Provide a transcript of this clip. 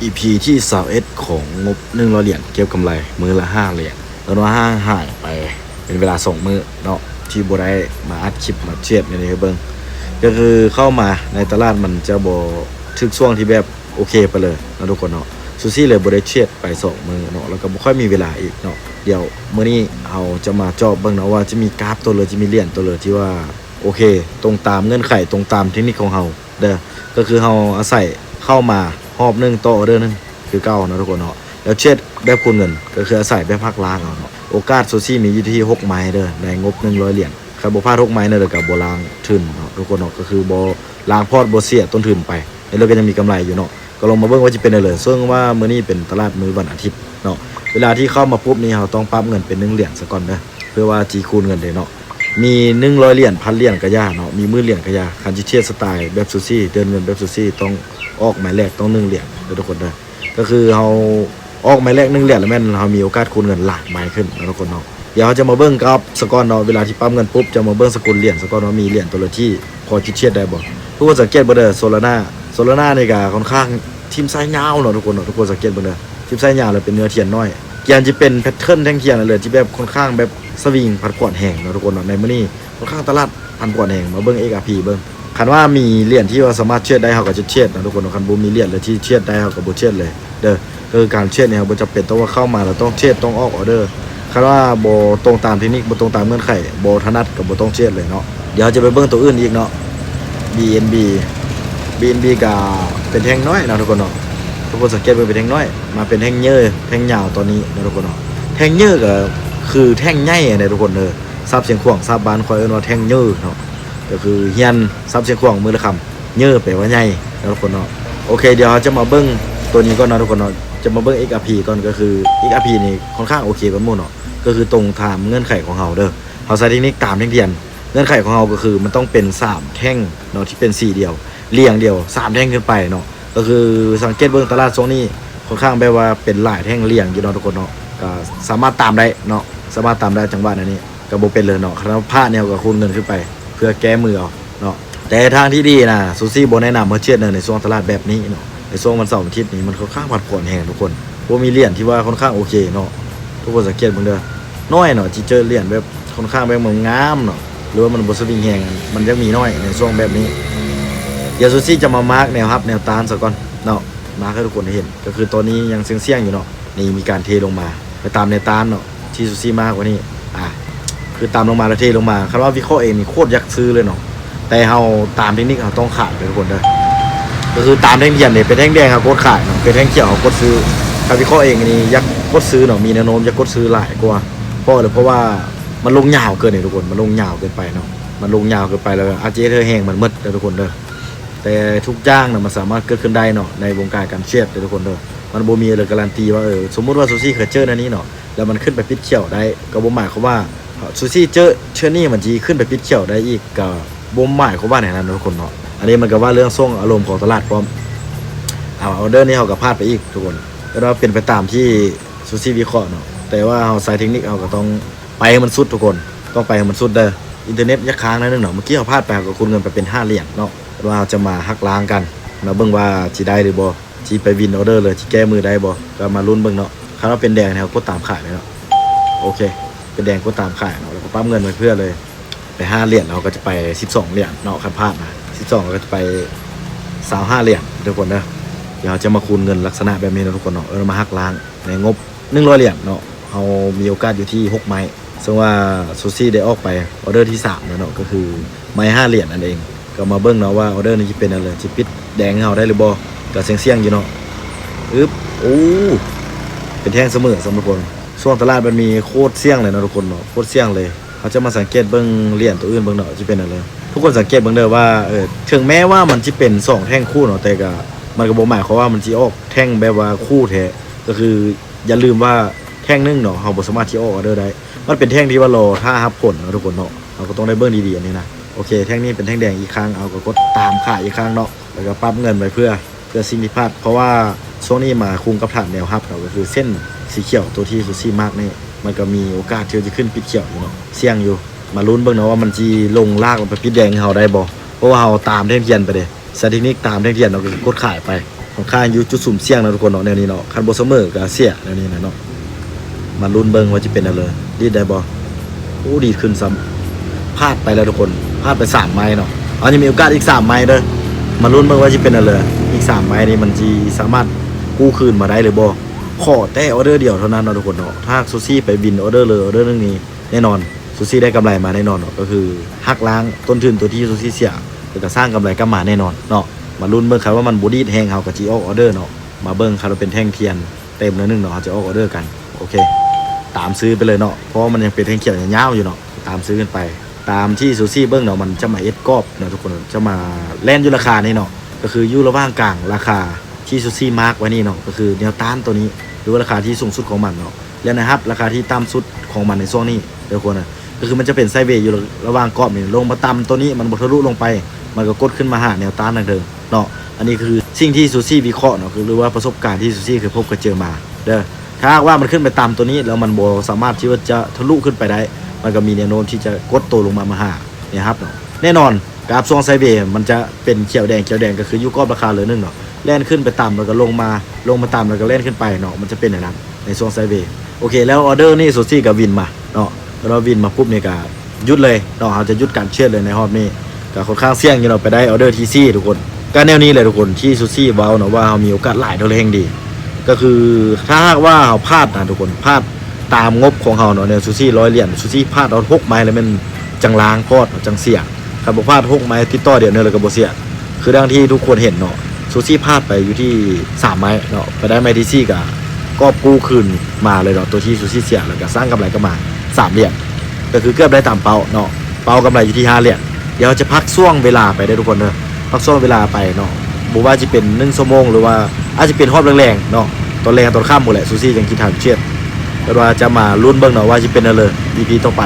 ອີພີທີຊາວເອັດ ຂອງງົບໜຶ່ງຮ້ອຍຫຼຽນ ເກັບກຳໄລມື້ລະຫ້າຫຼຽນ. ໂດນວ່າຫ່າງຫາຍໄປເປັນເວລາສອງມື້ເນາະ ທີ່ບໍ່ໄດ້ມາອັດຄລິບມາເທຣດແນວນີ້ໃຫ້ເບິ່ງ. ກໍຄືເຂົ້າມາໃນຕະຫຼາດມັນຈະບໍ່ຖືກຊ່ວງທີ່ແບບໂອເຄໄປເລີຍເນາະທຸກຄົນເນາະ. ຊູຊີເລີຍບໍ່ໄດ້ເທຣດໄປສອງມື້ເນາະ ແລ້ວກໍບໍ່ຄ່ອຍມີເວລາອີກເນາະ. ດຽວມື້ນີ້ເຮົາຈະມາເຈາະເບິ່ງເນາະ ວ່າຈະມີກາບຕົວເລີ ຈະມີຫຼຽນຕົວເລີທີ່ວ່າໂອເຄ ຕົງຕາມເງື່ອນໄຂ ຕົງຕາມເທັກນິກຂອງເຮົາ ເດີ ກໍຄືເຮົາອາໄສເຂົ້າມາຮອບໜຶ່ງຕໍ່ອອເດີໜຶ່ງຄືເກົ່າເນາະທຸກຄົນເນາະ. ແລ້ວເທຣດແບບຄູນເງິນ ກໍຄືອາໄສແບບຫັກລ້າງເອົາເນາະ. ໂອກາດຊູຊີມີຢູ່ທີ່ຫົກໄມ້ເດີ ໃນງົບໜຶ່ງຮ້ອຍຫຼຽນ. ຄັນບໍ່ພາດຫົກໄມ້ເດີ ກໍບໍ່ລ້າງທຶນເນາະທຸກຄົນເນາະ ກໍຄືບໍ່ລ້າງພອດ ບໍ່ເສຍຕົ້ນທຶນໄປ ແລ້ວກໍຍັງມີກຳໄລຢູ່ເນາະ. ກໍລອງມາເບິ່ງວ່າຈະເປັນແນວໃດ. ເຊິ່ງວ່າມື້ນີ້ເປັນຕະຫຼາດມື້ວັນອາທິດເນາະ. ເວລາທີ່ເຂົ້າມາປຸບນີ້ ເຮົາຕ້ອງປັບເງິນເປັນໜຶ່ງຫຼຽນສາກ່ອນເດີ ເພື່ອວ່າຊິຄູນເງິນເດ້ເນາະ. ມີໜຶ່ງຮ້ອຍຫຼຽນ ພັນຫຼຽນກະຢ່າເນາະ ມີໝື່ນຫຼຽນກະຢ່າ. ຄັນຊິເທຣດສະໄຕແບບຊູຊີ ເດີນເງິນແບບຊູຊີ ຕ້ອງອອກໄມ້ແລກ ຕ້ອງໜຶ່ງຫຼຽນເດີທຸກຄົນເດີ. ກໍຄືເຮົາອອກໄມ້ແລກໜຶ່ງຫຼຽນ ແລ້ວແມ່ນເຮົາມີໂອກາດຄູນເງິນຫຼາຍໄມ້ຂຶ້ນເນາະທຸກຄົນເນາະ. ດຽວເຮົາຈະມາເບິ່ງກັບສາກ່ອນເນາະ ເວລາທີ່ປັບເງິນປຸບ ຈະມາເບິ່ງສະກຸນຫຼຽນສາກ່ອນວ່າມີຫຼຽນຕົວໃດທີ່ພໍຊິເທຣດໄດ້ບໍ່. ທຸກຄົນສັງເກດເບິ່ງເດີ ໂຊລານາ ໂຊລານານີ້ກະຄ່ອນຂ້າງຖິ້ມໄສ້ຍາວເນາະທຸກຄົນເນາະ. ທຸກຄົນສັງເກດເບິ່ງເດີ ຖິ້ມໄສ້ຍາວ ແລ້ວເປັນເນື້ອທຽນນ້ອຍ ກຽນຈະເປັນແພັດເທີນແທ່ງທຽນເລີຍ ທີ່ແບບຄ່ອນຂ້າງແບບສະວິງຜັນຜວນແຮງເນາະທຸກຄົນເນາະ. ໃນມື້ນີ້ຄ່ອນຂ້າງຕະຫຼາດຜັນຜວນແຮງ. ມາເບິ່ງ ເອັກອາພີ ເບິ່ງ ຄັນວ່າມີຫຼຽນທີ່ວ່າສາມາດເທຣດໄດ້ ເຮົາກໍຈະເທຣດເນາະທຸກຄົນເນາະ. ຄັນບໍ່ມີຫຼຽນເລີຍທີ່ເທຣດໄດ້ ເຮົາກໍບໍ່ເທຣດເລີຍເດີ. ກໍຄືການເທຣດນີ້ ເຮົາບໍ່ຈຳເປັນຕ້ອງວ່າເຂົ້າມາແລ້ວຕ້ອງເທຣດ ຕ້ອງອອກອອເດີ. ຄັນວ່າບໍ່ຕົງຕາມເທັກນິກ ບໍ່ຕົງຕາມເງື່ອນໄຂ ບໍ່ຖະໜັດ ກໍບໍ່ຕ້ອງເທຣດເລີຍເນາະ. ດຽວເຮົາຈະໄປເບິ່ງຕົວອື່ນອີກເນາະ. ບີເອັນບີ ບີເອັນບີ ກໍເປັນແທ່ງນ້ອຍເນາະທຸກຄົນເນາະ. ທຸກຄົນສັງເກດເບິ່ງ ເປັນແທ່ງນ້ອຍ ມາເປັນແທ່ງເຍີ ແທ່ງຍາວຕອນນີ້ເນາະທຸກຄົນເນາະ. ແທ່ງເຍີກໍຄືແທ່ງໃຫຍ່ຫັ້ນແຫຼະທຸກຄົນເດີ. ສັບຊຽງຂວາງສັບບ້ານຂ້ອຍເອີ້ນວ່າແທ່ງເຍີເນາະ. ກໍຄືຮຽນສັບຊຽງຂວາງມື້ລະຄຳ ເຍີແປວ່າໃຫຍ່ເນາະທຸກຄົນເນາະ. ໂອເຄ ດຽວເຮົາຈະມາເບິ່ງຕົວນີ້ກ່ອນເນາະທຸກຄົນເນາະ. ຈະມາເບິ່ງ ເອັກອາພີ ກ່ອນ ກໍຄື ເອັກອາພີ ນີ້ຄ່ອນຂ້າງໂອເຄກວ່າໝູ່ເນາະ. ກໍຄືຕົງຕາມເງື່ອນໄຂຂອງເຮົາເດີ. ເຮົາໃຊ້ເທັກນິກຕາມແທ່ງທຽນ ເງື່ອນໄຂຂອງເຮົາກໍຄືມັນຕ້ອງເປັນສາມແທ່ງເນາະ ທີ່ເປັນສີດຽວ ລຽງດຽວ ສາມແທ່ງຂຶ້ນໄປເນາະ. ກໍຄືສັງເກດເບິ່ງຕະຫຼາດຊ່ວງນີ້ ຄ່ອນຂ້າງແບບວ່າເປັນຫຼາຍແທ່ງລຽງຢູ່ເນາະທຸກຄົນເນາະ. ກໍສາມາດຕາມໄດ້ເນາະ ສາມາດຕາມໄດ້ ຈັງຫວະແນວນີ້ກໍບໍ່ເປັນເລີຍເນາະ. ຄັນວ່າພາດແນວກໍຄູນເງິນຂຶ້ນໄປ ເພື່ອແກ້ມືເອົາເນາະ. ແຕ່ທາງທີ່ດີນະ ຊູຊີບໍ່ແນະນຳໃຫ້ເທຣດໃນ ໃນຊ່ວງຕະຫຼາດແບບນີ້ເນາະ. ໃນຊ່ວງວັນເສົາວັນອາທິດນີ້ ມັນຄ່ອນຂ້າງຜັນຜວນແຮງທຸກຄົນ. ບໍ່ມີຫຼຽນທີ່ວ່າຄ່ອນຂ້າງໂອເຄເນາະ. ທຸກຄົນສັງເກດເບິ່ງເດີ ນ້ອຍເນາະ ທີ່ເຈີຫຼຽນແບບຄ່ອນຂ້າງແບບງາມໆເນາະ ຫຼືວ່າມັນບໍ່ສະວິງແຮງ ມັນຍັງມີນ້ອຍໃນຊ່ວງແບບນີ້. ດຽວຊູຊີຈະມາມາກແນວຮັບແນວຕ້ານສາກ່ອນເນາະ ມາໃຫ້ທຸກຄົນໄດ້ເຫັນ. ກໍຄືຕອນນີ້ຍັງສ່ຽງໆຢູ່ເນາະ. ນີ້ມີການເທລົງມາ ໄປຕາມແນວຕ້ານເນາະ ທີ່ຊູຊີມາກວ່ານີ້ ອ່າ ຄືຕາມລົງມາແລ້ວເທລົງມາ. ຄັນວ່າວິເຄາະເອງນີ້ໂຄດຢາກຊື້ເລີຍເນາະ ແຕ່ເຮົາຕາມເທັກນິກ ເຮົາຕ້ອງຂາຍເດີທຸກຄົນເດີ. ກໍຄືຕາມແທ່ງທຽນເດ ເປັນແທ່ງແດງເຮົາກົດຂາຍເນາະ ເປັນແທ່ງຂຽວເຮົາກົດຊື້. ຄັນວິເຄາະເອງນີ້ຢາກກົດຊື້ເນາະ ມີແນວໂນ້ມຢາກກົດຊື້ຫຼາຍກວ່າ ເພາະ ເພາະວ່າມັນລົງຍາວເກີນນີ້ທຸກຄົນ ມັນລົງຍາວເກີນໄປເນາະ. ມັນລົງຍາວເກີນໄປແລ້ວອາດຈະເຮັດໃຫ້ແຮງມັນໝົດເດີທຸກຄົນເດີ. ແຕ່ທຸກຢ່າງນະ ມັນສາມາດເກີດຂຶ້ນໄດ້ເນາະ ໃນວົງການການເທຣດເດີທຸກຄົນເດີ. ມັນບໍ່ມີເລີຍກາຣັນຕີວ່າ ເອີ ສົມມຸດວ່າຊູຊີເຄີຍເຈີແນວນີ້ເນາະ ແລ້ວມັນຂຶ້ນໄປປິດຂຽວໄດ້ ກໍບໍ່ໝາຍຄວາມວ່າຊູຊີເຈີເທື່ອນີ້ມັນຊິຂຶ້ນໄປປິດຂຽວໄດ້ອີກ ກໍບໍ່ໝາຍຄວາມວ່າແນວນັ້ນເນາະທຸກຄົນເນາະ. ອັນນີ້ມັນກໍວ່າເລື່ອງຊ່ວງອາລົມຂອງຕະຫຼາດພ້ອມ. ອາ ອອເດີນີ້ເຮົາກໍພາດໄປອີກທຸກຄົນ ແຕ່ວ່າເປັນໄປຕາມທີ່ຊູຊີວິເຄາະເນາະ. ແຕ່ວ່າເຮົາໃຊ້ເທັກນິກ ເຮົາກໍຕ້ອງໄປໃຫ້ມັນສຸດທຸກຄົນ ຕ້ອງໄປໃຫ້ມັນສຸດເດີ. ອິນເຕີເນັດຢາກຄ້າງໜ້ອຍໜຶ່ງເນາະ ເມື່ອກີ້ເຮົາພາດໄປ ເຮົາກໍຄູນເງິນໄປເປັນຫ້າຫຼຽນເນາະ. ແຕ່ວ່າເຮົາຈະມາຫັກລ້າງກັນ ມາເບິ່ງວ່າຊິໄດ້ຫຼືບໍ່ ຊິໄປວິນອອເດີເລີຍ ຊິແກ້ມືໄດ້ບໍ່ ກໍມາລຸ້ນເບິ່ງເນາະ. ຄັນວ່າເປັນແດງນີ້ ເຮົາກົດຕາມຂາຍໄປເນາະ. ໂອເຄ ເປັນແດງກົດຕາມຂາຍເນາະ ແລ້ວກໍປັບເງິນໄວ້ເພື່ອເລີຍ ໄປຫ້າຫຼຽນ ເຮົາກໍຈະໄປສິບສອງຫຼຽນເນາະ. ຄັນພາດນະ ສິບສອງ ເຮົາກໍຈະໄປຊາວຫ້າຫຼຽນທຸກຄົນເດີ. ດຽວເຮົາຈະມາຄູນເງິນລັກສະນະແບບນີ້ເນາະທຸກຄົນເນາະ. ເອີ ມາຫັກລ້າງໃນງົບໜຶ່ງຮ້ອຍຫຼຽນເນາະ ເຮົາມີໂອກາດຢູ່ທີ່ຫົກໄມ້ ເຊິ່ງວ່າຊູຊີໄດ້ອອກໄປອອເດີທີສາມແລ້ວເນາະ ກໍຄືໄມ້ຫ້າຫຼຽນນັ້ນເອງ. ກໍມາເບິ່ງເນາະວ່າອອເດີນີ້ຊິເປັນແນວໃດ ຊິປິດແດງໃຫ້ເຮົາໄດ້ຫຼືບໍ່ ກໍສ່ຽງໆຢູ່ເນາະ. ອຶບ ໂອ້ ເປັນແທ່ງສະເໝີຊ້ຳທຸກຄົນ. ຊ່ວງຕະຫຼາດມັນມີໂຄດສ່ຽງເລີຍເນາະທຸກຄົນເນາະ ໂຄດສ່ຽງເລີຍ. ເຮົາຈະມາສັງເກດເບິ່ງຫຼຽນຕົວອື່ນເບິ່ງເນາະ ຊິເປັນແນວໃດ. ທຸກຄົນສັງເກດເບິ່ງເດີວ່າ ເອີ ເຖິງແມ້ວ່າມັນຊິເປັນສອງແທ່ງຄູ່ເນາະ ແຕ່ກໍມັນກໍບໍ່ໝາຍຄວາມວ່າມັນຊິອອກແທ່ງແບບວ່າຄູ່ແທ້. ກໍຄືຢ່າລືມວ່າແທ່ງໜຶ່ງເນາະ ເຮົາບໍ່ສາມາດຊິອອກອອເດີໄດ້ ມັນເປັນແທ່ງທີ່ວ່າລໍຖ້າຮັບຜົນເນາະທຸກຄົນເນາະ. ເຮົາກໍຕ້ອງໄດ້ເບິ່ງດີໆອັນນີ້ນະ. ໂອເຄ ແທ່ງນີ້ເປັນແທ່ງແດງອີກຄັ້ງ ເຮົາກໍກົດຕາມຂາຍອີກຄັ້ງເນາະ ແລ້ວກໍປັບເງິນໄວ້ເພື່ອ ເພື່ອສິ່ງທີ່ພາດ ເພາະວ່າຊ່ວງນີ້ມາຄຸງກັບຖານແນວຮັບເນາະ ກໍຄືເສັ້ນສີຂຽວຕົວທີ່ຊູຊີມາກນີ້ ມັນກໍມີໂອກາດທີ່ຈະຂຶ້ນປິດຂຽວຢູ່ເນາະ ສ່ຽງຢູ່. ມາລຸ້ນເບິ່ງເນາະວ່າມັນຊິລົງລາກລົງໄປປິດແດງໃຫ້ເຮົາໄດ້ບໍ່ ເພາະວ່າເຮົາຕາມແທ່ງທຽນໄປເດ້ ສະເຕັກນິກຕາມແທ່ງທຽນເນາະ ກໍຄືກົດຂາຍໄປ. ຂ້ອນຂ້າງຢູ່ຈຸດສຸມສ່ຽງນະທຸກຄົນເນາະ ແນວນີ້ເນາະ. ຄັນບໍ່ສະເໝີກໍເສຍແນວນີ້ນະເນາະ. ມາລຸ້ນເບິ່ງວ່າຈະເປັນແນວໃດ. ດີດໄດ້ບໍ່? ໂອ້ ດີດຂຶ້ນຊ້ຳ. ພາດໄປແລ້ວທຸກຄົນ ພາດໄປສາມໄມ້ເນາະ. ເຮົາຍັງມີໂອກາດອີກສາມໄມ້ເດີ້. ມາລຸ້ນເບິ່ງວ່າຈະເປັນແນວໃດ ອີກສາມໄມ້ນີ້ ມັນຊິສາມາດກູ້ຄືນມາໄດ້ຫຼືບໍ່? ຂໍແຕ່ອໍເດີດຽວເທົ່ານັ້ນເນາະທຸກຄົນເນາະ. ຖ້າຫາກຊູຊີໄປວິນອໍເດີເລີຍອໍເດີໜຶ່ງນີ້ ແນ່ນອນ ຊູຊີໄດ້ກຳໄລມາແນ່ນອນເນາະ. ກໍຄືຫັກລ້າງຕົ້ນທຶນຕົວທີ່ຊູຊີເສຍ ແລ້ວກໍສ້າງກຳໄລກັບມາແນ່ນອນເນາະ. ມາລຸ້ນເບິ່ງ ຄັນວ່າມັນບໍ່ດີດແຮງ ເຮົາກໍຊິອອກອໍເດີເນາະ. ມາເບິ່ງ ຄັນວ່າເປັນແທ່ງທຽນເຕັມແລ້ວໜຶ່ງເນາະ ເຮົາຈະອອກອໍເດີກັນ. ໂອເຄ ຕາມຊື້ໄປເລີຍເນາະ ເພາະວ່າມັນຍັງເປັນແທ່ງຂຽວຍາວໆຢູ່ເນາະ. ຕາມຊື້ຂຶ້ນໄປ ຕາມທີ່ຊູຊີເບິ່ງເນາະ ມັນຈະມາເຮັດກອບເນາະທຸກຄົນ ຈະມາແລ່ນຢູ່ລາຄານີ້ເນາະ. ກໍຄືຢູ່ລະຫວ່າງກາງລາຄາທີ່ຊູຊີມາກໄວ້ນີ້ເນາະ ກໍຄືແນວຕ້ານຕົວນີ້ ຫຼືວ່າລາຄາທີ່ສູງສຸດຂອງມັນເນາະ ແລະ ແນວຮັບລາຄາທີ່ຕ່ຳສຸດຂອງມັນໃນຊ່ວງນີ້ເດີ້ທຸກຄົນນະ. ກໍຄືມັນຈະເປັນໄຊເວຢູ່ລະຫວ່າງກອບນີ້ ລົງມາຕ່ຳຕົວນີ້ ມັນບໍ່ທະລຸລົງໄປ ມັນກໍກົດຂຶ້ນມາຫາແນວຕ້ານທາງເທິງເນາະ. ອັນນີ້ຄືສິ່ງທີ່ຊູຊີວິເຄາະເນາະ ຄື ຫຼືວ່າປະສົບການທີ່ຊູຊີເຄີຍພົບເຄີຍເຈີມາເດີ້. ຖ້າຫາກວ່າມັນຂຶ້ນໄປຕ່ຳຕົວນີ້ ແລ້ວມັນບໍ່ສາມາດທີ່ວ່າຈະທະລຸຂຶ້ນໄປໄດ້ ມັນກໍມີແນວໂນ້ມທີ່ຈະກົດໂຕລົງມາ ມາຫາແນວຮັບເນາະ. ແນ່ນອນ ກາບຊ່ວງໄຊເວ ມັນຈະເປັນຂຽວແດງ ຂຽວແດງກໍຄືຢູ່ກອບລາຄາເລີຍໜຶ່ງເນາະ ແລ່ນຂຶ້ນໄປຕ່ຳ ແລ້ວກໍລົງມາ ລົງມາຕ່ຳ ແລ້ວກໍແລ່ນຂຶ້ນໄປເນາະ. ມັນຈະເປັນແນວນັ້ນໃນຊ່ວງໄຊເວ. ໂອເຄ ແລ້ວອໍເດີນີ້ຊູຊີກໍວິນມາເນາະ. ເວລາວິນມາປຸບນີ້ກໍຢຸດເລີຍເນາະ ເຮົາຈະຢຸດການເທຣດເລີຍໃນຮອບນີ້. ກໍຂ້ອນຂ້າງສ່ຽງຢູ່ເນາະ ໄປໄດ້ອໍເດີທີສີ່ທຸກຄົນ. ກໍແນວນີ້ແຫຼະທຸກຄົນ ທີ່ຊູຊີເວົ້າເນາະ ວ່າເຮົາມີໂອກາດຫຼາຍເທົ່າແຮງດີ. ກໍຄືຖ້າຫາກວ່າເຮົາພາດນະທຸກຄົນ ພາດຕາມງົບຂອງເຮົາເນາະ ແນວຊູຊີຮ້ອຍຫຼຽນ ຊູຊີພາດເອົາຫົກໄມ້ ແລ້ວແມ່ນຈັ່ງລ້າງພອດເນາະ ຈັ່ງເສຍ. ຄັນບໍ່ພາດຫົກໄມ້ຕິດຕໍ່ດຽວໜຶ່ງ ແລ້ວກໍບໍ່ເສຍ. ຄືດັ່ງທີ່ທຸກຄົນເຫັນເນາະ ຊູຊີພາດໄປຢູ່ທີ່ສາມໄມ້ເນາະ ໄປໄດ້ໄມ້ທີສີ່ກໍກອບກູ້ຄືນມາເລີຍເນາະ ຕົວທີ່ຊູຊີເສຍ ແລ້ວກໍສ້າງກຳໄລກັບມາສາມຫຼຽນ. ກໍຄືເກືອບໄດ້ຕາມເປົ້າເນາະ ເປົ້າກຳໄລຢູ່ທີ່ຫ້າຫຼຽນ. ດຽວເຮົາຈະພັກຊ່ວງເວລາໄປເດີ້ທຸກຄົນເດີ້ ພັກຊ່ວງເວລາໄປເນາະ. ບໍ່ວ່າຈະເປັນໜຶ່ງຊົ່ວໂມງ ຫຼືວ່າອາດຈະເປັນຮອບແລງໆເນາະ ຕອນແລງຕອນຄ່ຳພຸ້ນແຫຼະ ຊູຊີຈັ່ງຄິດຫາເທຣດ. ແຕ່ວ່າຈະມາລຸ້ນເບິ່ງເນາະ ວ່າຈະເປັນແນວໃດ ອີພີຕໍ່ໄປ.